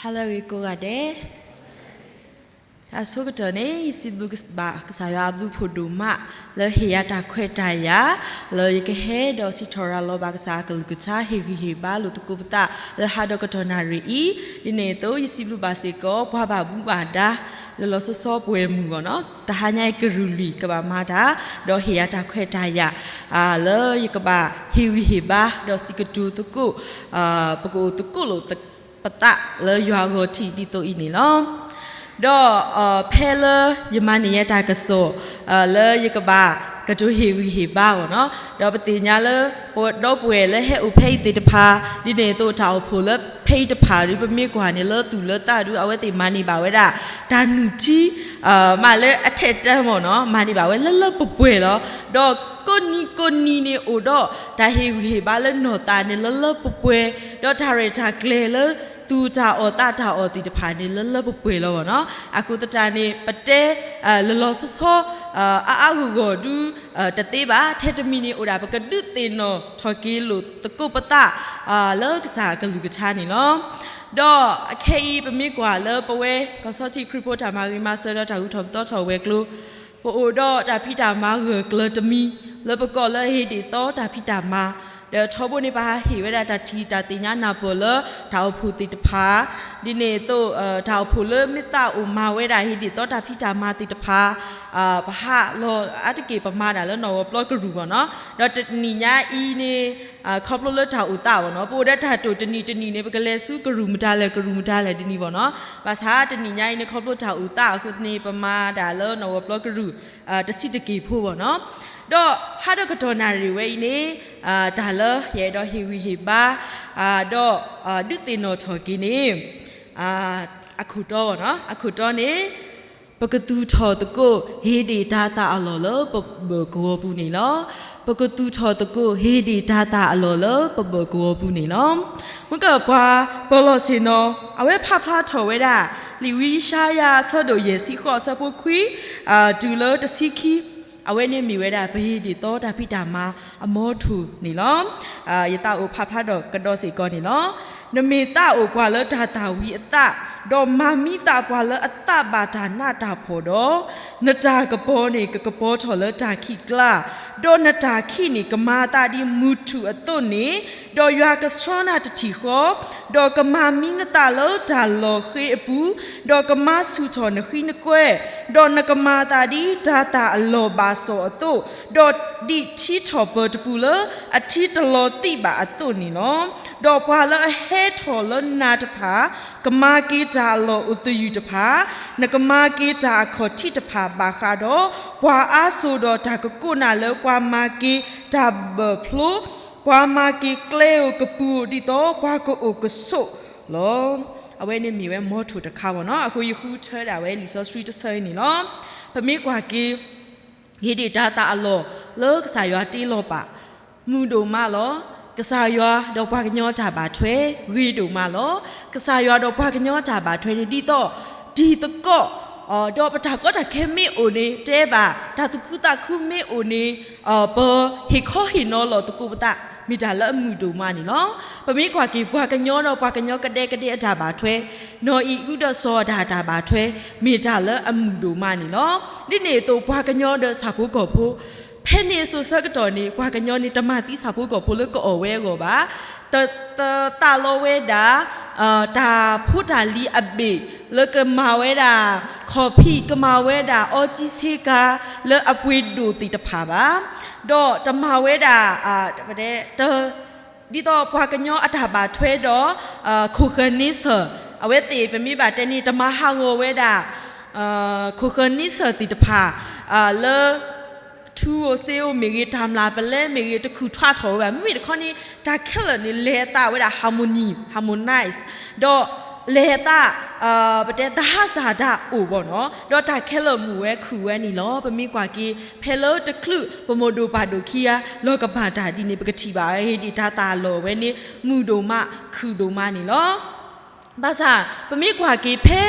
ဟါလၢအဂ့ၤကိးဂၤဒဲး, တၢ်ဆိကတၢၢ်န့ၣ် ယစံးဘျုးဘၣ်ကစၢ်ယွၤအဘျုးဖးဒိၣ်မး လၢဟ့ၣ်ယၤတၢ်ခွဲးတၢ်ယာ် လၢယကဟဲဒီးစံးထီၣ်ရၤလီၤဘၣ်ကစၢ်အကလုၢ်ကထါ ဟ့ၣ်ဂံၢ်ဟ့ၣ်ဘါလိာ်သကိးပသး လၢဟါဒီးကတီၢ်နၣ်ရံၣ်အံၤ, ဒ်န့ၣ်အသိး ယစံးဘျုးဘၣ်စ့ၢ်ကီး ပှၤဘၣ်မူဘၣ်ဒါ လၢလီၤဆီဆီပှဲၤမုၢ်ဂီၢ်နီၤ, တဟါညါအံၤကရူၢ်လွံၢ်ကဘၣ်မၤတၢ် ဒီးဟ့ၣ်ယၤတၢ်ခွဲးတၢ်ယာ် လၢယကဘၣ်ဟ့ၣ်ဂံၢ်ဟ့ၣ်ဘါ ဒီးစံးကတိၤသကိး ပကအိၣ်သကိးလိာ်ပသးလၢယွၤအဂီၢ်ထံးဒ်သိးအံၤန့ၣ်လီၤ. ဒီးဖဲလၢယမၤန့ၢ်ယဲတၢ်ကစီၣ် လၢယကဘၣ်ကတိၤဟ့ၣ်ဂံၢ်ဟ့ၣ်ဘါအဂီၢ်နီၤ, ဒီးပသ့ၣ်ညါလၢ ပဒီပုၢ်ဝဲၢ်လၢဟဲအိၣ်ဖဲအံၤသ့ၣ်တဖၣ် ဒ်န့ၣ်အသိးတၢ်အိၣ်ဖှိၣ်လၢဖဲအံၤတဖၣ်ဒီး ပမ့ၢ်ကွၢ်န့ၣ်လၢသူၣ်လၢသးဒီး အဝဲသ့ၣ်မၤန့ၢ်ဘၣ်ဝဲဒၣ် တၢ်နုၢ်ထံ မးလၢအထဲးတၢမ့ၢ်နီၤ, မၤန့ၢ်ဘၣ်ဝဲလၢလၢပှဲၤပှဲၤလီၤ. ဒီးကိးနံၤကိးနံၤန့ၣ်အိၣ်ဒီး တၢ်ဟ့ၣ်ဂံၢ်ဟ့ၣ်ဘါလၢနီၢ်သးန့ၣ်လၢလၢပှဲၤပှဲၤ, ဒီးတၢ်ရဲၣ်တၢ်ကျဲၤလၢသူၣ်တၢ်အီၣ်သးတၢ်အီၣ်သ့ၣ်တဖၣ်န့ၣ်လၢလၢပှဲၤပှဲၤလီၤဘၣ်နီၤ. အဃိသတးန့ၣ် ပတဲ လီၤလီၤဆီဆီ အါအါဂီၢ်ဂီၢ်ဒု တသ့ဘၣ်, ထဲတမံၤန့ၣ်အိၣ်ဒၣ် ပကဒုးသ့ၣ်နီၣ်ထီၣ်က့ၤလိာ်သကိးပသး လၢကစၢ်အကလုၢ်ကထါန့ၣ်လီၤ. ဒီးအခဲအံၤပမ့ၢ်ကွၢ်လၢပဝဲ ကီၢ်ဆီထံးခရံာ်ဖိတၢ်မၤဂ့ၤမၤစၢၤဒီးတၢ်ဂုၤထီၣ်ပသီထီၣ်ဝဲၤကျိၤ, ပအိၣ်ဒီးတၢ်ဖံးတၢ်မၤဂၢၢ်ကျၢၤတမံၤ လၢပကိးလၢဟ့ၣ်ဒ့ၣ်သီတၢ်ဖံးတၢ်မၤ, ဒီးထီဘိန့ၣ် ပဟးဟ့ၣ်ဝဲဒၣ်တၢ်ထံၣ်တၢ်သ့ၣ်ညါနၢ်ပၢၢ်လၢတၢ်အိၣ်ဖှိၣ်သ့ၣ်တဖၣ်, ဒ်န့ၣ်အသိး တၢ်အိၣ်ဖှိၣ်လၢမ့ၢ်သးအိၣ်မၤဝဲဒၣ်ဟ့ၣ်ဒ့ၣ်သီတၢ်ဖံးတၢ်မၤသ့ၣ်တဖၣ် ပဟးလီၤအါတက့ၢ်ပမၤတၢ်လၢနီၣ်ဂီၤပျီကရူၢ်ဘၣ်နီၤ. ဒီးတနံၤညါအံၤန့ၣ် ခီဖျိလၢတၢ်အိၣ်သးဘၣ်နီၤ, ပအိၣ်ဒီးတၢ်တိာ်တနံၤတနံၤန့ၣ် ပကလဲၤဆူကရူၢ်မတၤလဲၣ် ကရူၢ်မတၤလဲၣ်ဒ်န့ၣ်ဘၣ်နီၤ. ဘၣ်ဆၣ်တနံၤညါအံၤန့ၣ် ခီဖျိတၢ်အိၣ်သးအဃိန့ၣ် ပမၤတၢ်လၢနီၣ်ဂီၤပျီကရူၢ် တဆံးတက့ၢ်ဖိဘၣ်နီၤ. ဒီးဟါဒီးကတီၢ်နၣ်ရံၣ်ဝဲအံၤန့ၣ် တၢ်လၢယအဲၣ်ဒိးဟ့ၣ်ဂံၢ်ဟ့ၣ်ဘါ ဒီးဒုးသ့ၣ်နီၣ်ထီၣ်က့ၤန့ၣ် အခိၣ်တီဘၣ်နီၤ, အခိၣ်တီန့ၣ် ပကသူၣ်ထီၣ်သကိးဟ့ၣ်ဒ့ၣ်တၤသၣ်အလီၢ်လၢပဘၢၣ်ကဝီၤပူၤန့ၣ်လီၤ. ပကသူၣ်ထီၣ်သကိးဟ့ၣ်ဒ့ၣ်တၤသၣ်အလီၢ်လၢပဘၢၣ်ကဝီၤပူၤန့ၣ်လီၤ. မ့ၢ်ကပှၤပၢၤလီၢ်ဆ့ၣ်နီၤ အဝဲဖးဖျါထီၣ်ဝဲဒၣ် လံာ်ဝံယၡါယၤအဆၢဒိၣ်ယဲၢ်ဆံဃိးအဆၢဖိခွံ တုၤလၢတဆံခံ အဝဲန့ၣ်မ့ၢ်ဝဲဒၣ် ပဟ့ၣ်ဒ့ၣ်သီတၢ်ဖံးတၢ်မၤအမီထိၣ်န့ၣ်လီၤ. ယသးအိၣ်ဖးဖျါဒီးကဒီးစ့ၢ်ကီးန့ၣ်လီၤ. နမ့ၢ်သးအိၣ်ပှၤလၢတၢ်သၣ်ဝံၤအသး, ဒီးမၤမံသးပှၤလၢအသးဘၣ်တၢ်နးတၢ်ဖှီၣ်ဒီး, နတၢ်ကပီၤန့ၣ်ကကပီၤထီၣ်လၢတၢ်ခံးကျါ, ဒီးနတၢ်ခံးန့ၣ် ကမၤအသးဒ်မုၢ်ထူၣ်အသိးန့ၣ်, ဒီးယွၤကဆှီနၤတထံၣ်ဃီ, ဒီးကမၤမံနသးလၢတၢ်လီၤဃ့အပူၤ, ဒီးကမၤဆူၣ်ထီၣ်နဃံနကွဲၢ်, ဒီးနကမၤအသးဒ်တၤသၣ်အလီၢ်ဘၣ်စီၣ်အသိး, ဒီးဒ်ထံထီၣ်ပၢၤတပူၤလၢအထံတလီၤသံးဘၣ်အသိးန့ၣ်လီၤ. ဒီးပှၤလၢအဟဲထီၣ်လၢနၤတဖၣ် ကမၤက့ၤတၢ်အလီၢ်အိၣ်သယုၢ်တဖၣ်, နကမၤက့ၤတၢ်အခီၣ်ထံးတဖၣ်ဘၣ်ဃးဒီး ပှၤအါစိၤဒီးတၢ်ကကိးနၤလၢပှၤမၤက့ၤတၢ်ဘၢၣ်ဖျိ, ပှၤမၤက့ၤကျဲဧိၤကပူၤဧိၤဒ်သိးပှၤကအိၣ်ကဆိးလီၤ. အဝဲန့ၣ်မ့ၢ်ဝဲမီထိၣ်တခါဘၣ်နီၤ. အဃိယဃုထၢဒၣ်ဝဲလံာ်စီဆှံတဆၢအံၤန့ၣ်လီၤ. ပမ့ၢ်ကွၢ်က့ၤ ဟ့ၣ်ဒ့ၣ်တၤသၣ်အလီၢ်လၢကစၢ်ယွၤတ့လီၤပာ် မုာ်ဒိၣ်မးလီၤ. ကစၢ်ယွၤဒီးပှၤကညီတၢ်ဘၣ်ထွဲ ဂ့ၤဒိၣ်မးလီၤ. ကစၢ်ယွၤဒီးပှၤကညီတၢ်ဘၣ်ထွဲန့ၣ် ဒ်သိးတံၤသကိး ဒီးပတၢ်ကီတၢ်ခဲမ့ၢ်အိၣ်န့ၣ် တဲဘၣ်တၢ်သူၣ်ခုသးခုမ့ၢ်အိၣ်န့ၣ် ပဟ့ၣ်ခီဟ့ၣ်နီၤလီၤသကိးပသး မ့ၢ်တၢ်လၢအမုာ်ဒိၣ်မးန့ၣ်လီၤ. ပမ့ၢ်ကွၢ်က့ၤပှၤကညီဒီးပှၤကညီကဒဲကဒဲအတၢ်ဘၣ်ထွဲ, နီၢ်အံၤအုဒီးစီၤအၤဒၣ်အတၢ်ဘၣ်ထွဲ မ့ၢ်တၢ်လၢအမုာ်ဒိၣ်မးန့ၣ်လီၤ. ဒ်န့ၣ်အသိးပှၤကညီဒီးဆၣ်ဖိကီၢ်ဖိ ဖဲန့ၣ်အစိၤဆၢကတီၢ်န့ၣ် ပှၤကညီန့ၣ် တမၤသံဆၣ်ဖိကီၢ်ဖိလၢကအီၣ်ဝဲအဂီၢ်ဘၣ်. တသးလီဝဲဒၣ် တၢ်ဖိတၢ်လံၤအဘ့ၣ် လၢကမၤဝဲဒၣ် ခီၣ်ဖံး ကမၤဝဲဒၣ်အီကံဆ့ကၤ လၢအပှ့ၤဒိၣ်သ့ၣ်တဖၣ်ဘၣ်. ဒီးတမၤဝဲဒၣ် ဒ်သိးပှၤကညီအတၢ်ဘၣ်ထွဲဒီး ခိၣ်ဃၢၤန့ဆၢၣ် အဝဲသ့ၣ်ပမ့ၢ်ဘၣ်တဲန့ၣ် တမၤဟးဂီၤဝဲဒၣ် ခိၣ်ဃၢၤန့ဆၢၣ်သ့ၣ်တဖၣ် လၢ ထူဧိၤစ့ဧိၤမ့ၢ်ဂ့ၤ တၢ်မျၢ်ပလဲမ့ၢ်ဂ့ၤ တခုၣ်ထွးထီၣ်ဝဲဘၣ်. မ့မ့ၢ်တခီန့ၣ် တၢ်ခဲလၢာ်န့ၣ် လဲၤအသးဝဲဒၣ် harmony, harmonize ဒီးလဲၤအသး ပတဲသဟးစၢ်တၢ်အိၣ်ဘၣ်နီၤ ဒီးတၢ်ခဲလၢာ်မုာ်ဝဲခုၣ်ဝဲန့ၣ်လီၤ. ပမ့ၢ်ကွၢ်က့ၤ ဖဲလၢတချုးပမိၢ်ဒိၣ်ပၢ်ဒိၣ်ခံဂၤ လီၤကမၣ်တၢ်ဒ်န့ၣ် ပကထံၣ်ဘၣ် ဟ့ၣ်ဒ့ၣ်တၤသၣ်အလီၢ်ဝဲန့ၣ် မုာ်ဒိၣ်မး ခုၣ်ဒိၣ်မးန့ၣ်လီၤ. ဘၣ်ဆၣ် ပမ့ၢ်ကွၢ်က့ၤဖဲ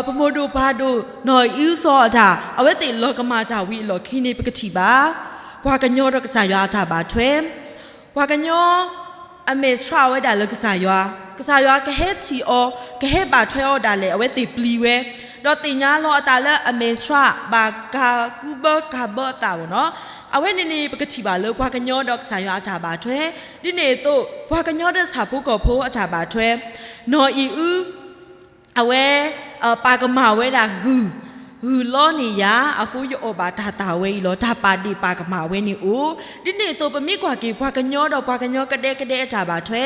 ပမိၢ်ဒိၣ်ပၢ်ဒိၣ် နီၢ်အံၤစီၤအၤဒၣ် အဝဲသ့ၣ်လီၤကမၣ်တၢ်ဝံၤအလီၢ်ခံန့ၣ် ပကထံၣ်ဘၣ် ပှၤကညီဒီးကစၢ်ယွၤအတၢ်ဘၣ်ထွဲ ပှၤကညီ အမဲာ်ဆှးဝဲဒၣ်လၢကစၢ်ယွၤ ကစၢ်ယွၤကဟဲထံၣ်အီၤ, ကဟဲဘၣ်ထွဲအီၤဒၣ်လဲာ် အဝဲသ့ၣ်ပျံၤဝဲ, ဒီးသ့ၣ်ညါလီၤအသးလၢအမဲာ်ဆှး ဘၣ်ကးကူဘၢကးဘၢအသးဘၣ်နီၤ. အဝဲန့ၣ်န့ၣ် ပကထံၣ်ဘၣ်လၢပှၤကညီဒီးကစၢ်ယွၤအတၢ်ဘၣ်ထွဲ, ဒ်န့ၣ်အသိး ပှၤကညီဒီးဆၣ်ဖိကီၢ်ဖိအတၢ်ဘၣ်ထွဲ, နီၢ်အံၤအု အဝဲ ပာ်ကမၣ်ဝဲဒၣ် ဂုၢ်, ဂုၢ်လီန့ၢ်ယၤ အဃိယအီၣ်ဘၣ်တၢ်သၣ်ဝဲအံၤလီၤ. တၢ်ပာ်ဒ့ၣ်ပာ်ကမၣ်ဝဲန့ၣ်အိၣ်. ဒ်န့ၣ်အသိး ပမ့ၢ်ကွၢ်က့ၤ ပှၤကညီဒီးပှၤကညီကဒဲကဒဲအတၢ်ဘၣ်ထွဲ,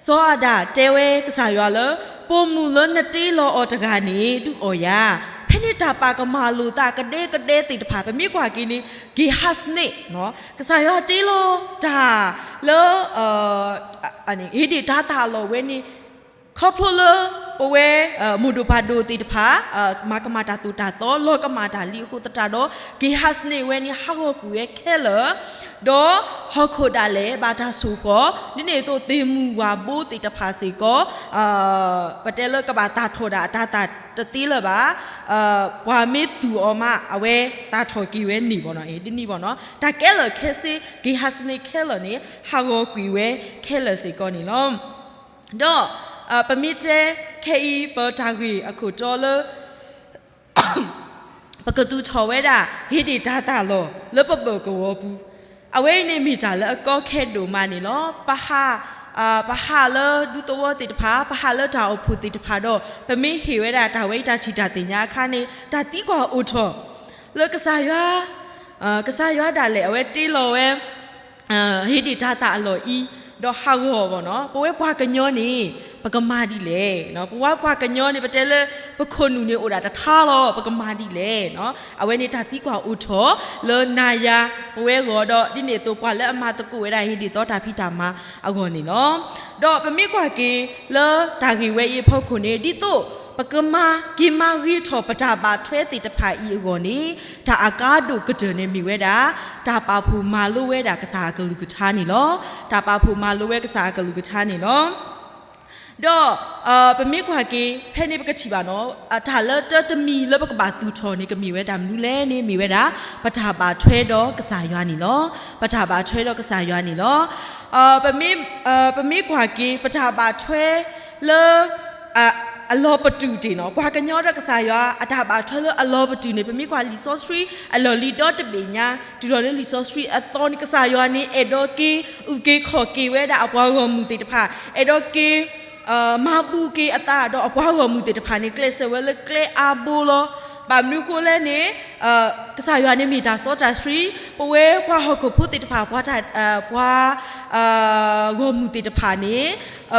စီၤအၤဒၣ်တဲဝဲကစၢ်ယွၤလၢ ပိာ်မုၣ်လၢနတ့လီၤအီၤတဂၤန့ၣ် ဒုးအီၣ်ယၤ, ဖဲန့ၣ်တၢ်ပာ်ကမၣ်လိာ်သးကဒဲကဒဲသ့ၣ်တဖၣ် ပမ့ၢ်ကွၢ်က့ၤန့ၣ် က့ၤဟးစနံး, ကစၢ်ယွၤတ့လီၤတၢ်လၢ ဧ့ဒ့ၣ်တၤသၣ်အလီၢ်ဝဲန့ၣ် ခီဖျိလၢ ပဝဲ မိၢ်ဒိၣ်ပၢ်ဒိၣ်သ့ၣ်တဖၣ် မၤကမၣ်တၢ်သိၣ်တၢ်သီ လီၤကမၣ်တၢ်လံအဃိသတးဒီး က့ၤဟးစနံးဝဲန့ၣ် ဟးဂီၤကွံာ်ဝဲခဲလၢာ်, ဒီးဟီၣ်ခိၣ်ဒၣ်လဲာ်ဘၣ်တၢ်ဆိၣ်ဃီၤ, ဒ်န့ၣ်အသိးသ့ၣ်မုၢ်ဝၣ်ဘိသ့ၣ်တဖၣ်စ့ၢ်ကီး ပတဲလၢကဘၣ်သၣ်ထီၣ်ဒၣ်အတၤသၣ်တသ့လၢၤဘၣ်, ပှၤမ့ၢ်သူၣ်အီၤမး အဝဲသၣ်ထီၣ်က့ၤဝဲန့ၣ်ဘၣ်နီၤ, ဒ်န့ၣ်ဘၣ်နီၤ, တၢ်ကဲလၢာ်ခဲဆ့ က့ၤဟးစနံးခဲလၢာ်န့ၣ် ဟးဂီၤကွံာ်ဝဲခဲလၢာ်စ့ၢ်ကီးန့ၣ်လီၤ. ဒီး ပမ့ၢ်တဲခဲအံၤ ပတၢ်ဂ့ၢ်အခိၣ်တီလၢ ပကသူၣ်ထီၣ်ဝဲဒၣ် ဧ့ဒ့ၣ်တၤသၣ်လီၢ် လၢပဘၢၣ်ကဝီၤပူၤ, အဝဲအံၤန့ၣ်မ့ၢ်တၢ်လၢအကီခဲဒိၣ်မးန့ၣ်လီၤ. ပဟး ပဟးလၢဒူသဝီသ့ၣ်တဖၣ်, ပဟးလၢတၢ်အိၣ်ဖှိၣ်သ့ၣ်တဖၣ်ဒီး ပမ့ၢ်ဟ့ၣ်ဝဲဒၣ်တၢ်ဝဲအံၤတၢ်ထံၣ်တၢ်သ့ၣ်ညါအခါန့ၣ် တၢ်သံကွၢ်အိၣ်ထီၣ် လၢကစၢ်ယွၤ ကစၢ်ယွၤဒၣ်လဲာ် အဝဲတ့လီၤဝဲ ဧ့ဒ့ၣ်တၤသၣ်အလီၢ်အံၤ ဒီးဟးဂီၤဘၣ်နီၤ, ပဝဲပှၤကညီန့ၣ် ပကမၤဒ်လဲၣ်, ပဝဲပှၤကညီန့ၣ် ပတဲလၢ ပခိၣ်နူာ်န့ၣ်အိၣ်ဒၣ်တထါလီၤ ပကမၤဒ်လဲၣ်, အဝဲန့ၣ်တၢ်သံကွၢ်အိၣ်ထီၣ် လၢနၤယၤ ပဝဲအဂီၢ်ဒီး ဒ်န့ၣ်အသိးပှၤလၢအမၤသကိးဝဲဒၣ်ဧ့ဒ့ၣ်သီတၢ်ဖံးတၢ်မၤအဂီၢ်န့ၣ်လီၤ. ဒီးပမ့ၢ်ကွၢ်က့ၤလၢတၢ်ဂ့ၢ်ဝဲအံၤအဖီခိၣ်န့ၣ် ဒ်သိး ပကမၤက့ၤမၤဂ့ၤထီၣ်ပတၢ်ဘၣ်ထွဲသ့ၣ်တဖၣ်အံၤအဂီၢ်န့ၣ် တၢ်အကါဒိၣ်ကတၢၢ်န့ၣ်မ့ၢ်ဝဲဒၣ် တၢ်ပာ်ဖှိၣ်မၤလိဝဲဒၣ်ကစၢ်အကလုၢ်ကထါန့ၣ်လီၤ. တၢ်ပာ်ဖှိၣ်မၤလိဝဲကစၢ်အကလုၢ်ကထါန့ၣ်လီၤ. ဒီး ပမ့ၢ်ကွၢ်က့ၤ ဖဲန့ၣ်ပကထံၣ်ဘၣ်နီၤ, တၢ်လၢတၢ်တမံၤလၢပကဘၣ်သူၣ်ထီၣ်န့ၣ် ကမ့ၢ်ဝဲဒၣ်မနုၤလဲၣ်န့ၣ် မ့ၢ်ဝဲဒၣ် ပတၢ်ဘၣ်ထွဲဒီးကစၢ်ယွၤန့ၣ်လီၤ. ပတၢ်ဘၣ်ထွဲဒီးကစၢ်ယွၤန့ၣ်လီၤ. ပမ့ၢ်ကွၢ်က့ၤ ပတၢ်ဘၣ်ထွဲလၢ အလီၤပတုာ်တ့ၢ်နီၤ, ပှၤကညီဒီးကစၢ်ယွၤ အတၢ်ဘၣ်ထွဲလၢအလီၤပတုာ်န့ၣ် ပမ့ၢ်ကွၢ်လံာ်စီဆှံအလီၢ်လံၤဒီတဘ့ၣ်ညါ တုၤလီၤလၢလံာ်စီဆှံအသီန့ၣ် ကစၢ်ယွၤန့ၣ် အဲၣ်ဒိးက့ၤအုၣ်က့ၤခီၣ်က့ၤဝဲဒၣ်အပှၤဂီၢ်မုၢ်သ့ၣ်တဖၣ်, အဲၣ်ဒိးက့ၤ မၤဘူၣ်က့ၤအသးဒီးအပှၤဂီၢ်မုၢ်သ့ၣ်တဖၣ်န့ၣ် ကျဲးစၢးဝဲလၢကျဲအါဘိလီၤ. ဘၣ်မနုၤဃိလဲၣ်န့ၣ် ကစၢ်ယွၤန့ၣ်မ့ၢ်တၢ်စီတၢ်ဆှံ, ပဝဲပှၤဟီၣ်ခိၣ်ဖိသ့ၣ်တဖၣ် ပှၤ ပှၤ ဂီၢ်မုၢ်သ့ၣ်တဖၣ်န့ၣ်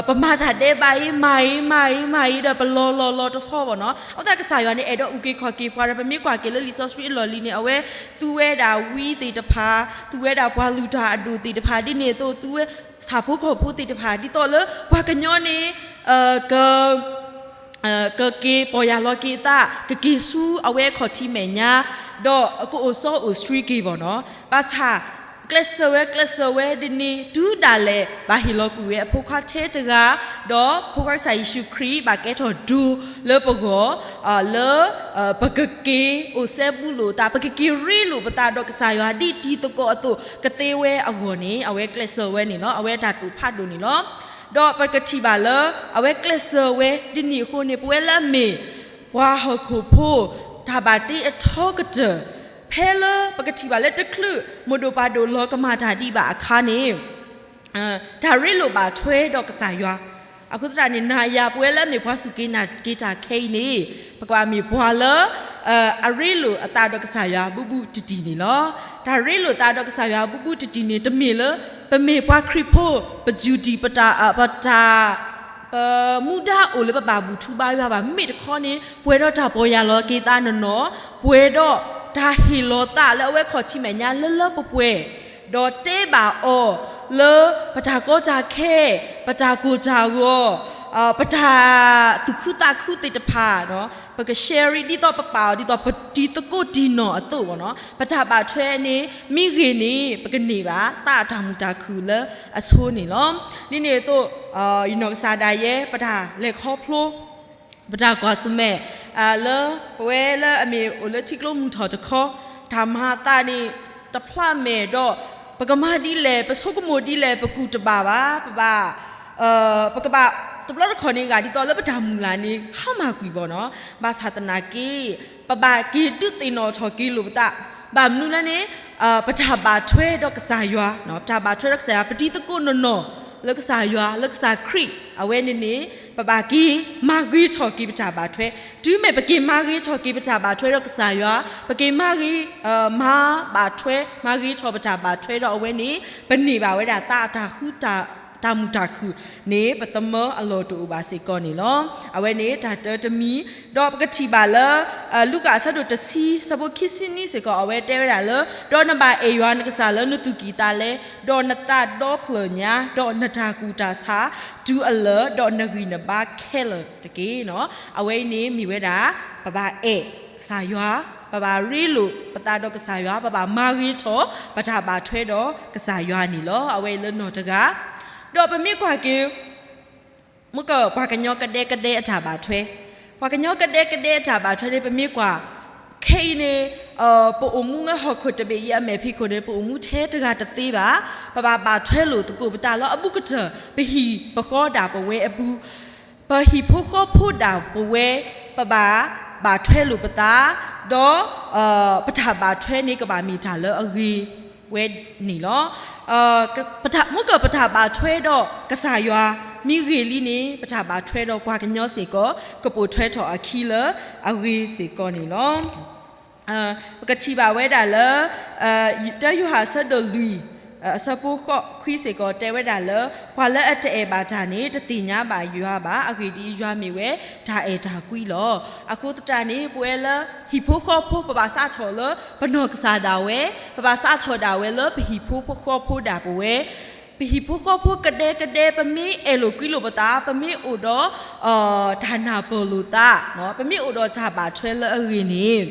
ပမၤတၢ်ဒဲးဘးအံၤ မၤအံၤ မၤအံၤ မၤအံၤဒီး ပလီၤလီၤလီၤတဆီဘၣ်နီၤ. အဃိသတးကစၢ်ယွၤန့ၣ် အဲၣ်ဒိးအုၣ်က့ၤခီၣ်က့ၤပှၤဒီး ပမ့ၢ်ကွၢ်က့ၤလၢလံာ်စီဆှံအလီၢ်လံၤန့ၣ် အဝဲသူဝဲဒၣ်ဝံသ့ၣ်တဖၣ်, သူဝဲဒၣ်ပှၤလုၢ်တၢ်အဒိၣ်သ့ၣ်တဖၣ်, ဒ်န့ၣ်အသိး သူဝဲဆၣ်ဖိကီၢ်ဖိသ့ၣ်တဖၣ် ဒ်သိးလၢပှၤကညီန့ၣ် က ကက့ၤပီၢ်ယၢ်လီၤက့ၤအသး, ကက့ၤဆူအဝဲအခီၣ်ထံးမဲာ်ညါ, ဒီးကအိၣ်စီအိၣ်ဆှံက့ၤဘၣ်နီၤ. ဘၣ်ဆၣ် ကျဲးစၢးဝဲ ကျဲးစၢးဝဲဒ်န့ၣ် တုၤဒၣ်လဲာ် ဘၣ်ဟ့ၣ်လီၤကွံာ်ဝဲအဖိခွါထဲတဂၤ, ဒီးဖိခွါကစၢ်ယ့ၣ်ၡူးခရံာ် ဘၣ်ကဲထီၣ်ဒိလၢပဂီၢ်, လၢ ပကက့ၤအိၣ်စဲဘူးလိာ်သး, ပကက့ၤရ့လိာ်ပသးဒီးကစၢ်ယွၤ ဒ်တံၤသကိးအသိး ကသ့ဝဲအဂီၢ်န့ၣ် အဝဲကျဲးစၢးဝဲန့ၣ်လီၤ. အဝဲတၢ်တိာ်ဖးဒိၣ်န့ၣ်လီၤ. ဒီးပကထံၣ်ဘၣ်လၢ အဝဲကျဲးစၢးဝဲဒ်န့ၣ်အဃိန့ၣ် ပဝဲလၢအမ့ၢ် ပှၤဟီၣ်ခိၣ်ဖိ တၢ်ဘၣ်တ့အထီကတၢၢ် ဖဲလၢပကထံၣ်ဘၣ်လၢတချုး မိၢ်ဒိၣ်ပၢ်ဒိၣ်လီၤကမၣ်တၢ်ဒံးဘၣ်အခါန့ၣ် တၢ်ရ့လိာ်ဘၣ်ထွဲဒီးကစၢ်ယွၤ, အဃိသတးန့ၣ် နၤယၤပဝဲလၢအမ့ၢ်ပှၤစူၢ်က့ၤနာ်က့ၤတၢ်ခဲအံၤန့ၣ် ပကဘၣ်မ့ၢ်ပှၤလၢ အရ့လိာ်အသးဒီးကစၢ်ယွၤဘူးဘူးတံၢ်တံၢ်န့ၣ်လီၤ. တၢ်ရ့လိာ်သးဒီးကစၢ်ယွၤဘူးဘူးတံၢ်တံၢ်န့ၣ် တမ့ၢ်လၢ ပမ့ၢ်ပှၤခရံာ်ဖိ ပယူၢ်တံၢ် ပတၢ် ပတၢ် ပမူဒါအိၣ်လၢပဘၣ်ဘူၣ်ထူဘါယွၤဘၣ်. မ့ၢ်တခီန့ၣ် ပှဲၤဒီးတၢ်ပီၢ်ယၢ်လီၤက့ၤသးနီၢ်နီၢ်, ပှဲၤဒီးတၢ်ဟ့ၣ်လီၤသးလၢအဝဲခီၣ်ထံးမဲာ်ညါလၢလၢပှဲၤပှဲၤ, ဒီးတဲဘၣ်အီၤလၢပတၢ်ကီတၢ်ခဲ, ပတၢ်ကိၢ်တၢ်ဂီၤ, ပတၢ်သူၣ်ခုသးခုသ့ၣ်တဖၣ် ပက share ဒ်သိးပပာ်အီၤဒ်သိးပတံၤသကိးတံၢ်နီၢ်အသိးဘၣ်နီၤ. ပတၢ်ဘၣ်ထွဲန့ၣ် မ့ၢ်ဂ့ၤန့ၣ် ပကန့ၢ်ဘၣ်သးအတၢ်မုာ်တၢ်ခုၣ်လၢအဆိန့ၣ်လီၤ. ဒ်န့ၣ်အသိး ယနီၢ်ကစၢ်ဒၣ်ယဲ ပတၢ်လဲၤခီဖျိ ပတၢ်ကွၢ်ဆၢၣ်မဲာ် လၢပဝဲလၢအမ့ၢ်အိၣ်လၢထံကျိမုၢ်ထီၣ်တခီ တၢ်မၤအသးန့ၣ် တဖျါမဲာ်ဒီး ပကမၤဒ်လဲၣ် ပဆိကမိၣ်ဒ်လဲၣ် ပကူၣ်တဘၣ်ဘၣ် ပဘၣ် ပကဘၣ် တဘျီတခီၣ်န့ၣ် ဂၤဒ်သိးလၢပတၢ်မုၢ်လၢ်န့ၣ် ဟါမၢ်ကွံာ်ဘၣ်နီၤ. ဘၣ်ဆၣ်သနာ်က့ ပဘၣ်က့ၤဒုးသ့ၣ်နီၣ်ထီၣ်က့ၤလိာ်ပသး, ဘၣ်မနုၤလဲၣ်န့ၣ် ပတၢ်ဘၣ်ထွဲဒီးကစၢ်ယွၤ, ပတၢ်ဘၣ်ထွဲဒီးကစၢ်ယွၤ ပတံၤသကိးနီၢ်နီၢ် လၢကစၢ်ယွၤ လၢကစၢ်ခရံာ် အဝဲန့ၣ်န့ၣ် ပဘၣ်က့ၤမၤဂ့ၤထီၣ်က့ၤပတၢ်ဘၣ်ထွဲ. တုၤမ့ၢ်ပက့ၤမၤဂ့ၤထီၣ်က့ၤပတၢ်ဘၣ်ထွဲဒီးကစၢ်ယွၤ, ပက့ၤမၤဂ့ၤ မၤဘၣ်ထွဲ မၤဂ့ၤထီၣ်ပတၢ်ဘၣ်ထွဲဒီးအဝဲန့ၣ် ပန့ၢ်ဘၣ်ဝဲဒၣ်သးအတၢ်ဃူ တၢ်မုာ်တၢ်ခုၣ်န့ၣ် ပသမၢအလီၢ်တအိၣ်ဘၣ်စ့ၢ်ကီးန့ၣ်လီၤ. အဝဲန့ၣ်တၢ်တၢတမံၤ, ဒီးပကထံၣ်ဘၣ်လၢ လူၤကၣ်အဆၢဒိၣ်တဆံ ဆၢဖိခံဆံနွံစ့ၢ်ကီး အဝဲတဲဝဲဒၣ်လၢ ဒီးနဘၣ်အဲၣ်ယွၤနကစၢ်လၢနသူၣ်ကံၢ်သးလဲ, ဒီးနသးဒီဖျၢၣ်ညါ, ဒီးနတၢ်ကူၣ်တၢ်ဆးတုၤအလၢာ်, ဒီးနဂံၢ်နဘါခဲလၢာ်တက့ၢ်. အဝဲအံၤန့ၣ်မ့ၢ်ဝဲဒၣ် ပဘၣ်အဲၣ်ကစၢ်ယွၤ, ပဘၣ်ရ့လိာ်ပသးဒီးကစၢ်ယွၤ, ပဘၣ်မၤဂ့ၤထီၣ်ပတၢ်ဘၣ်ထွဲဒီးကစၢ်ယွၤန့ၣ်လီၤ. အဝဲအံၤလၢနီၣ်တဂၤ, ဒီးပမ့ၢ်ကွၢ်က့ၤ မ့ၢ်ကပှၤကညီကဒဲကဒဲအတၢ်ဘၣ်ထွဲ, ပှၤကညီကဒဲကဒဲအတၢ်ဘၣ်ထွဲန့ၣ် ပမ့ၢ်ကွၢ် ခဲအံၤန့ၣ် ပအိၣ်မူလၢဟီၣ်ခိၣ်တဘ့ၣ်အံၤအမဲာ်ဖံးခိၣ်န့ၣ် ပအိၣ်မူထဲတဂၤတသ့ဘၣ်. ပဘၣ်ဘၣ်ထွဲလိာ်သကိးပသးလၢအဘူးကတၢၢ် ပဟံၣ်ပဃီဒၣ်ပဝဲအပူၤ, ပဟံၣ်ဖိဃီဖိဒၣ်ပဝဲ, ပဘၣ်ဘၣ်ထွဲလိာ်ပသး, ဒီး ပတၢ်ဘၣ်ထွဲန့ၣ် ကဘၣ်မ့ၢ်တၢ်လၢအဂ့ၤဝဲန့ၣ်လီၤ. မ့ၢ်ကပတၢ်ဘၣ်ထွဲဒီးကစၢ်ယွၤ မ့ၢ်ဂ့ၤလံန့ၣ် ပတၢ်ဘၣ်ထွဲဒီးပှၤကညီစ့ၢ်ကီး ကပိာ်ထွဲထီၣ်အခံလၢအဂ့ၤစ့ၢ်ကီးန့ၣ်လီၤ. ပကထံၣ်ဘၣ်ဝဲဒၣ်လၢ တၢယိၤဟၣ်အဆၢဒိၣ်လွံၢ် အဆၢဖိဃိးခွံစ့ၢ်ကီး တဲဝဲဒၣ်လၢ ပှၤလၢအတအဲၣ်ဘၣ်တၢ်န့ၣ် တသ့ၣ်ညါဘၣ်ယွၤဘၣ်. အဂ့ၢ်ဒ်အံၤ, ယွၤမ့ၢ်ဝဲတၢ်အဲၣ်တၢ်ကွံလီၤ. အဃိသတးန့ၣ် ပဝဲလၢဟံၣ်ဖိဃီဖိ ပဘၣ်စးထီၣ်လၢပနီၢ်ကစၢ်ဒၣ်ဝဲ, ပဘၣ်စးထီၣ်ဒၣ်ဝဲလၢပဟံၣ်ဖိဃီဖိဒၣ်ပဝဲ ပဟံၣ်ဖိဃီဖိကဒဲကဒဲ ပမ့ၢ်အဲၣ်လိာ်ကွံလိာ်ပသး, ပမ့ၢ်အိၣ်ဒီး တၢ်နၢ်ပၢၢ်လိာ်သး, ပမ့ၢ်အိၣ်ဒီးတၢ်ဘၣ်ထွဲလၢအဂ့ၤန့ၣ်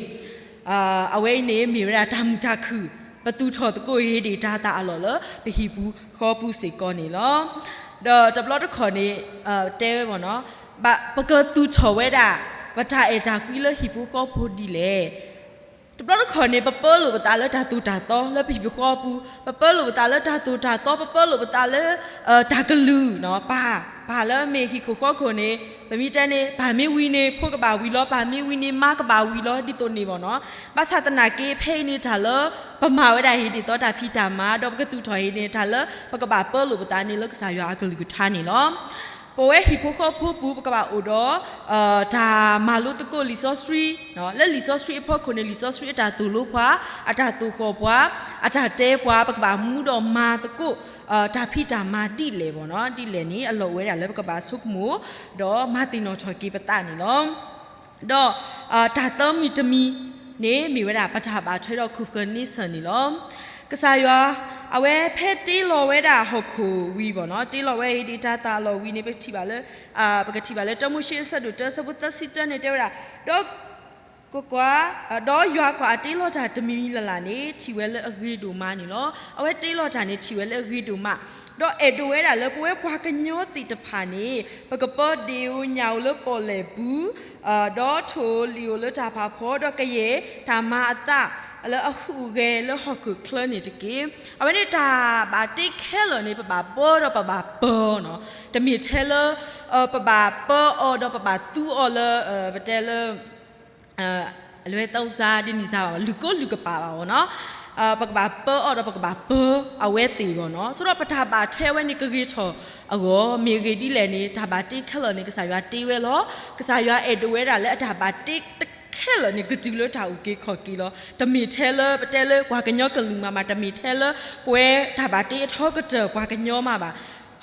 အဝဲအံၤန့ၣ်မ့ၢ်ဝဲဒၣ်တၢ်မုာ်တၢ်ခုၣ်, ပသူၣ်ထီၣ်သကိးဟ့ၣ်ဒံးတၤသၣ်အလီၢ်လၢပဟံၣ်ပူၤဃီပူၤစ့ၢ်ကီးန့ၣ်လီၤ. ဒီးတဘျီတခီၣ်န့ၣ် တဲဝဲဘၣ်နီၤ, ပကသူၣ်ထီၣ်ဝဲဒၣ် ပတၢ်အဲၣ်တၢ်ကွံလၢဟံၣ်ပူၤဃီပူၤဒ်လဲၣ်. တဘျီတခီၣ်န့ၣ် ပပၢလိာ်ပသးလၢတၢ်သိၣ်တၢ်သီလၢပဟံၣ်ပူၤဃီပူၤ, ပပၢလိာ်ပသးလၢတၢ်သိၣ်တၢ်သီ, ပပၢလိာ်ပသးလၢ တၢ်ကလုၢ်, ပၢ်, ပၢ်လၢမ့ၢ်ဟံၣ်ခိၣ်ဃီခိၣ်န့ၣ် ပမ့ၢ်တဲန့ၣ် ပၢ်မ့ၢ်ဝံၤန့ၣ် ဖိကဘၣ်ဝံၤလီၤ, ပၢ်မ့ၢ်ဝံၤန့ၣ် မါကဘၣ်ဝံၤလီၤ ဒ်သိးန့ၣ်ဘၣ်နီၤ. ဘၣ်ဆၣ်သနာ်က့ ဖဲအံၤန့ၣ်တၢ်လၢ ပမၤဝဲဒၣ်ဟ့ၣ်ဒ်သိးတၢ်ဖံးတၢ်မၤ ဒီးပကသူၣ်ထီၣ်ဟ့ၣ်န့ၣ် တၢ်လၢပကဘၣ်ပၢလိာ်ပသးန့ၣ်လၢကစၢ်ယွၤအကလုၢ်ကထါန့ၣ်လီၤ. ပဝဲဟံၣ်ဖိဃီဖိပူၤ ပကဘၣ်အိၣ်ဒီး တၢ်မၤလိသကိးလံာ်စီဆှံ, လၢလံာ်စီဆှံအဖီခိၣ်န့ၣ် လံာ်စီဆှံအတၢ်သိၣ်လိပှၤ, အတၢ်သိၣ်ဃီၣ်ပှၤ, အတၢ်တဲပှၤ, ပကဘၣ်မူဒီးမၤသကိး တၢ်ဖံးတၢ်မၤဒ်လဲၣ်ဘၣ်နီၤ. ဒ်လဲၣ်န့ၣ် အလီၢ်ဝဲဒၣ်လၢပကဘၣ်ဆိကမိၣ် ဒီးမၤသ့ၣ်နီၣ်ထီၣ်က့ၤပသးန့ၣ်လီၤ. ဒီး တၢ်သၢမံၤတမံၤန့ၣ် မ့ၢ်ဝဲဒၣ်ပတၢ်ဘၣ်ထွဲဒီးခိၣ်ဃၢၤန့ဆၢၣ်န့ၣ်လီၤ. ကစၢ်ယွၤ အဝဲဖဲတ့လီၤဝဲဒၣ်ဟီၣ်ခိၣ်ဝံၤဘၣ်နီၤ, တ့လီၤဝဲဟ့ၣ်ဒံးတၤသၣ်အလီၢ်ဝံၤန့ၣ် ပထံၣ်ဘၣ်လၢ ပကထံၣ်ဘၣ်လၢတၢမိၤၡ့အဆၢဒိၣ်တၢ ဆၢဖိသၢဆံတၢန့ၣ် တဲဝဲဒၣ်, ဒီး ကွၢ်, ဒီးယွၤကွၢ်အတ့လီၤတၢ်တမံၤမံၤလၢ်လၢ်န့ၣ် ထံၣ်ဝဲလၢအဂ့ၤဒိၣ်မးန့ၣ်လီၤ. အဝဲတ့လီၤတၢ်န့ၣ် ထံၣ်ဝဲလၢအဂ့ၤဒိၣ်မး, ဒီးအဲၣ်ဒိးဝဲဒၣ်လၢပဝဲပှၤကညီသ့ၣ်တဖၣ်န့ၣ် ပကပၢဒ့ၣ်ဧိၤညၣ်ဧိၤလၢပီၣ်လဲၣ်ပူၤ, ဒီးထိၣ်ဧိၤလံၣ်ဧိၤလၢတၢ်ဖးဖီ, ဒီးကယဲၢ်တၢ်မၤအသးလၢအဟူးဂဲၤလၢဟီၣ်ခိၣ်ချၢန့ၣ်တက့ၢ်. အဝဲန့ၣ်တၢ်ဘၣ်တ့ခဲလၢာ်န့ၣ် ပဘၣ်ပၢဒီးပဘၣ်ပၢနီၤ, တမ့ၢ်ထဲလၢ ပဘၣ်ပၢအီၤဒီးပဘၣ်သူအီၤလၢ ပတဲလၢ အလွဲၢ်သီစါဒ်န့ၣ်စါဘၣ်, လုၢ်ကိလုၢ်ကပာ်ဘၣ်ဘၣ်နီၤ. ပကဘၣ်ပၢအီၤဒီးပကဘၣ်ပၢအဝဲသ့ၣ်ဘၣ်နီၤ. ဆိဒီးပတၢ်ဘၣ်ထွဲဝဲန့ၣ်ကဂ့ၤထီၣ်အဂီၢ် မ့ၢ်ဂ့ၤဒ်လဲၣ်န့ၣ် တၢ်ဘၣ်တ့ခဲလၢာ်န့ၣ် ကစၢ်ယွၤတ့ဝဲလီၤ. ကစၢ်ယွၤအဲၣ်ဒိးဝဲဒၣ်လၢအတၢ်ဘၣ်တ့တခဲလၢာ်န့ၣ် ကတုၤလၢတၢ်အုၣ်က့ၤခီၣ်က့ၤလီၤ. တမ့ၢ်ထဲလၢပတဲလၢပှၤကညီကလုာ်မးမး, တမ့ၢ်ထဲလၢပဝဲတၢ်ဘၣ်တ့အထီကတၢၢ်ပှၤကညီမးဘၣ်.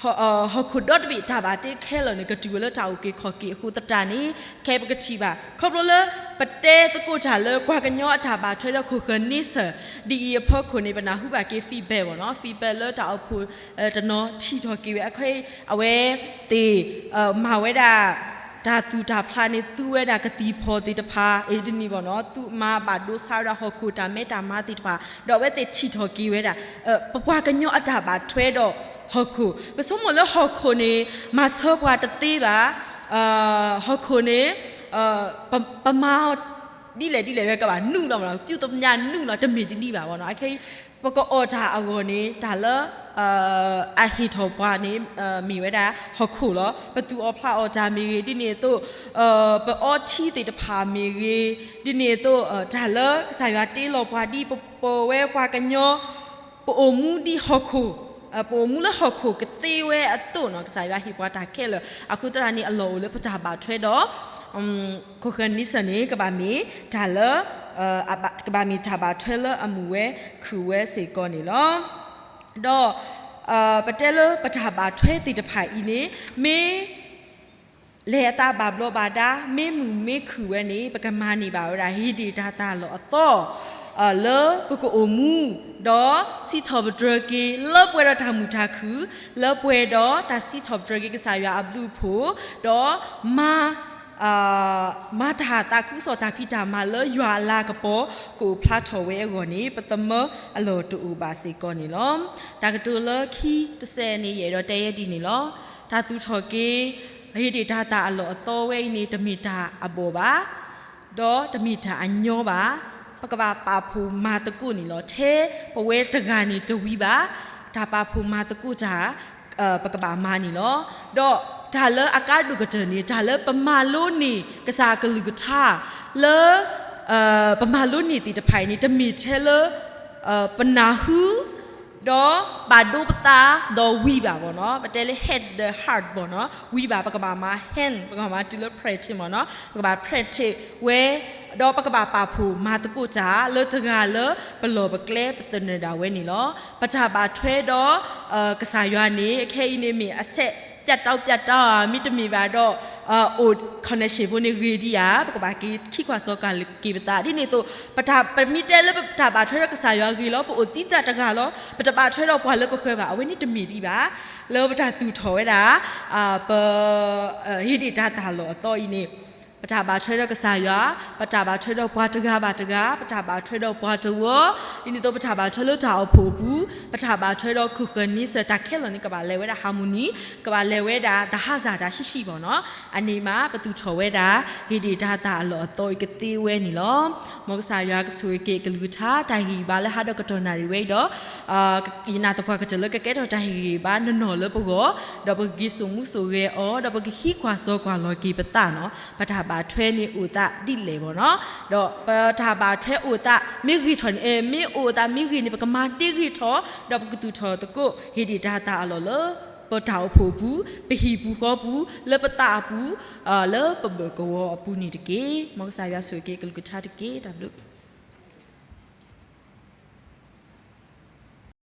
ဟီၣ်ခိၣ်ဒီတဘ့ၣ်တၢ်ဘၣ်တ့ခဲလၢာ်န့ၣ် ကတုၤဝဲလၢတၢ်အုၣ်က့ၤခီၣ်က့ၤအဃိသတးန့ၣ် ခဲအံၤပကထံၣ်ဘၣ် ခီဖျိလၢပတဲသကိးတၢ်လၢပှၤကညီအတၢ်ဘၣ်ထွဲဒီးခိၣ်ဃၢၤန့ဆၢၣ် ဒ်အံၤအဖီခိၣ်န့ၣ် ပနၢ်ဟူဘၣ်က့ၤ feedback ဘၣ်နီၤ, feedback လၢတၢ်အိၣ်ဖှိၣ်တနီၤထံၣ်ထီၣ်က့ၤဝဲ အခဲအံၤ အဝဲသ့ၣ် မၤဝဲဒၣ် တၢ်သူၣ်တၢ်ဖျးန့ၣ် သူဝဲဒၣ်ကသံၣ်ဖီၣ်သ့ၣ်တဖၣ် အံၤတနံၤဘၣ်နီၤ, သူမၤဘၣ်ဒိဆါဝဲဒၣ်ဟီၣ်ခိၣ်တၢ်မဲတၢ်မါသ့ၣ်တဖၣ် ဒီးအဝဲသ့ၣ်ထံၣ်ထီၣ်က့ၤဝဲဒၣ် ပပှၤကညီအတၢ်ဘၣ်ထွဲဒီးဟီၣ်ခိၣ်, ပဆိကမိၣ်လၢဟီၣ်ခိၣ်န့ၣ် မၤဆၢပှၤတသ့ဘၣ်, ဟီၣ်ခိၣ်န့ၣ် ပမၤအီၤ ဒ်လဲၣ်ဒ်လဲၣ်လၢကဘၣ်နုာ်လီၤမးနီၤ, ပြုသမျှနုာ်လီၤ တမ့ၢ်ဒ်န့ၣ်ဘၣ်ဘၣ်နီၤ, အခဲအံၤ ပကအီၣ်တၢ်အဂီၢ်န့ၣ် တၢ်လၢ အဟ့ၣ်ထီၣ်ပှၤန့ၣ် မ့ၢ်ဝဲဒၣ်ဟီၣ်ခိၣ်လီၤ. ပသူၣ်အီၣ်ဖျးအီၣ်တၢ်မ့ၢ်ဂ့ၤ ဒ်န့ၣ်အသိး ပအီထံသ့ၣ်တဖၣ်မ့ၢ်ဂ့ၤ, ဒ်န့ၣ်အသိး တၢ်လၢကစၢ်ယွၤတ့လီၤပှၤဒ်ပပဝဲပှၤကညီ ပအိၣ်မူဒ်ဟီၣ်ခိၣ် ပအိၣ်မူလၢဟီၣ်ခိၣ်ကသ့ဝဲအသိးန့ၣ် ကစၢ်ယွၤဟ့ၣ်ပှၤတၢ်ခဲလၢာ် အဃိသတးန့ၣ် အလီၢ်အိၣ်လၢပတၢ်ဘၣ်ထွဲဒီး ခိၣ်ဃၢၤနံစၢၣ်န့ၣ် ကဘၣ်မ့ၢ်တၢ်လၢ ကဘၣ်မ့ၢ်တၢ်ဘၣ်ထွဲလၢအမုာ်ဝဲခုၣ်ဝဲစ့ၢ်ကီးန့ၣ်လီၤ. ဒီး ပတဲလၢပတၢ်ဘၣ်ထွဲသ့ၣ်တဖၣ်အံၤန့ၣ် မ့ၢ် လဲၤအသးဘၣ်ဘျီးဘၣ်ဒါ မ့ၢ်မုာ်မ့ၢ်ခုၣ်ဝဲန့ၣ် ပကမၤန့ၢ်ဘၣ်ဝဲဒၣ် ဟ့ၣ်ဒံၣ်တၢ်သၣ်လီၢ်အသီ လၢပကအိၣ်မူ ဒီးစံးထီၣ်ပတြၢၤက့ၤ လၢပှဲၤဒီးတၢ်မုာ်တၢ်ခုၣ် လၢပှဲၤဒီးတၢ်စံးထီၣ်ပတြၢၤက့ၤကစၢ်ယွၤအဘျုးအဖှိၣ် ဒီးမၤ မၤတၢ်သးခုကစီၣ်တၢ်ဖံးတၢ်မၤလၢယွၤအလၤကပီၤ ကအိၣ်ဖျါထီၣ်ဝဲအဂီၢ်န့ၣ် ပသမၢအလီၢ်တအိၣ်ဘၣ်စ့ၢ်ကီးန့ၣ်လီၤ. တၢ်ကတိၤလၢခံတစဲးန့ၣ် ယအဲၣ်ဒိးတဲယဲဒ်န့ၣ်လီၤ. တၢ်သူၣ်ထီၣ်က့ၤ ဟ့ၣ်ဒံၣ်တၢ်သၣ်အလီၢ်အသီဝဲအံၤန့ၣ် တမ့ၢ်တၢ်အဘီၣ်ဘၣ် ဒီးတမ့ၢ်တၢ်အညီဘၣ်. ပကဘၣ်ပာ်ဖှိၣ်မၤသကိးန့ၣ်လီၤ. ထဲပဝဲတဂၤန့ၣ်တဝံၤဘၣ်. တၢ်ပာ်ဖှိၣ်မၤသကိးတၢ် ပကဘၣ်မၤန့ၣ်လီၤ. ဒီးတၢ်လၢအကါဒိၣ်ကတၢၢ်န့ၣ် တၢ်လၢပမၤလိန့ၢ်ကစၢ်အကလုၢ်ကထါ လၢ ပမၤလိန့ၢ်သ့ၣ်တဖၣ်အံၤန့ၣ် တမ့ၢ်ထဲလၢ ပနၢ်ဟူ ဒီးဘၣ်ဒိပသး ဒီးဝံၤဘၣ်ဘၣ်နီၤ. ပတဲလၢ head ဒီး heart ဘၣ်နီၤ. ဝံၤဘၣ် ပကဘၣ်မၤ hand ပကဘၣ်မၤတုၤလၢ practice မ့ၢ်နီၤ. ပကဘၣ် practice ဝဲ ဒီးပကဘၣ်ပာ်ဖှိၣ်မၤသကိးတၢ် လၢတဂၤလၢပလီၢ်ပကျဲပသနၢၣ်ဒၣ်ဝဲန့ၣ်လီၤ. ပတၢ်ဘၣ်ထွဲဒီး ကစၢ်ယွၤန့ၣ် အခဲအံၤန့ၣ်မ့ၢ်အ ဆဲးပျးတၢ်ပျးတၢ် မ့တမ့ၢ်ဘၣ်ဒီး အိၣ် connection ဖိန့ၣ်ဂ့ၤဒံးဧါ, ပကဘၣ်က့ၤခံကွၢ်စီကွၢ်က့ၤပသး ဒ်န့ၣ်အသိး ပတၢ် ပမ့ၢ်တဲလၢပတၢ်ဘၣ်ထွဲဒီးကစၢ်ယွၤဂ့ၤလီၤ, ပအိၣ်သံသးတဂၤလီၤ, ပတဘၣ်ထွဲဒီးပှၤလၢပဃၢၤဘၣ်, အဝဲန့ၣ်တမ့ၢ်ဒံးဘၣ်. လၢပတၢ်သူၣ်ထီၣ်ဝဲဒၣ် ပ ဟ့ၣ်ဒံးတၢ်သၣ်လီၢ်အသီအံၤန့ၣ် ပတၢ်ဘၣ်ထွဲဒီးကစၢ်ယွၤ, ပတၢ်ဘၣ်ထွဲဒီးပှၤတဂၤဘၣ်တဂၤ, ပတၢ်ဘၣ်ထွဲဒီးပှၤတဝၢ, ဒ်န့ၣ်အသိး ပတၢ်ဘၣ်ထွဲလၢတၢ်အိၣ်ဖှိၣ်အပူၤ, ပတၢ်ဘၣ်ထွဲဒီးခိၣ်ဃၢၤနံစၢၣ် တၢ်ခဲလၢာ်န့ၣ် ကဘၣ်လဲၤဝဲဒၣ် harmony, ကဘၣ်လဲၤဝဲဒၣ် သဟဇာတ ရှိရှိပေါ့နော်. အန့ၣ်မး ပသူၣ်ထီၣ်ဝဲဒၣ် ဟ့ၣ်ဒံးတၢ်သၣ်အလီၢ်အသီအံၤကသ့ဝဲန့ၣ်လီၤ. မ်ကစၢ်ယွၤကဆိၣ်ဂ့ၤက့ၤအကလုၢ်ကထါ တၢ်ဟ့ၣ်ဂံၢ်ဘါလၢဟးဒီးကတီၢ်နၣ်ရံၣ်ဝဲအံၤဒီး ယနာ်သပှၢ်ကတၢၢ်လၢကကဲထီၣ်တၢ်ဟ့ၣ်ဂံၢ်ဘါနီၢ်နီၢ်လၢပဂီၢ်, ဒီးပကက့ၤစိာ်မူစိာ်ဂဲၤအီၤ, ဒီးပကဟံးကွၢ်စီကွၢ်လီၤက့ၤပသးနီၤ, ပတၢ်ဘၣ်ထွဲန့ၣ်အိၣ်သးဒ်လဲၣ်ဘၣ်နီၤ. ဒီးပတၢ်ဘၣ်ထွဲအိၣ်သး မ့ၢ်ဂ့ၤထီၣ်န့ၣ် မ့ၢ်အိၣ်သးမ့ၢ်ဂ့ၤန့ၣ် ပကမၤဒ့ဂ့ၤထီၣ်, ဒီးပကသူၣ်ထီၣ်သကိး ဟ့ၣ်ဒံးတၢ်သၣ်အလီၢ်လၢ ပတၢ်အိၣ်ဖှိၣ်အပူၤ, ပဟံၣ်ပူၤဃီပူၤ, လၢပသးအပူၤ, လၢပဘၢၣ်ကဝီၤအပူၤန့ၣ်တက့ၢ်. မ်ကစၢ်ယွၤဆိၣ်ဂ့ၤက့ၤကလုၢ်ကထါတက့ၢ်. တၢ်ဘျုး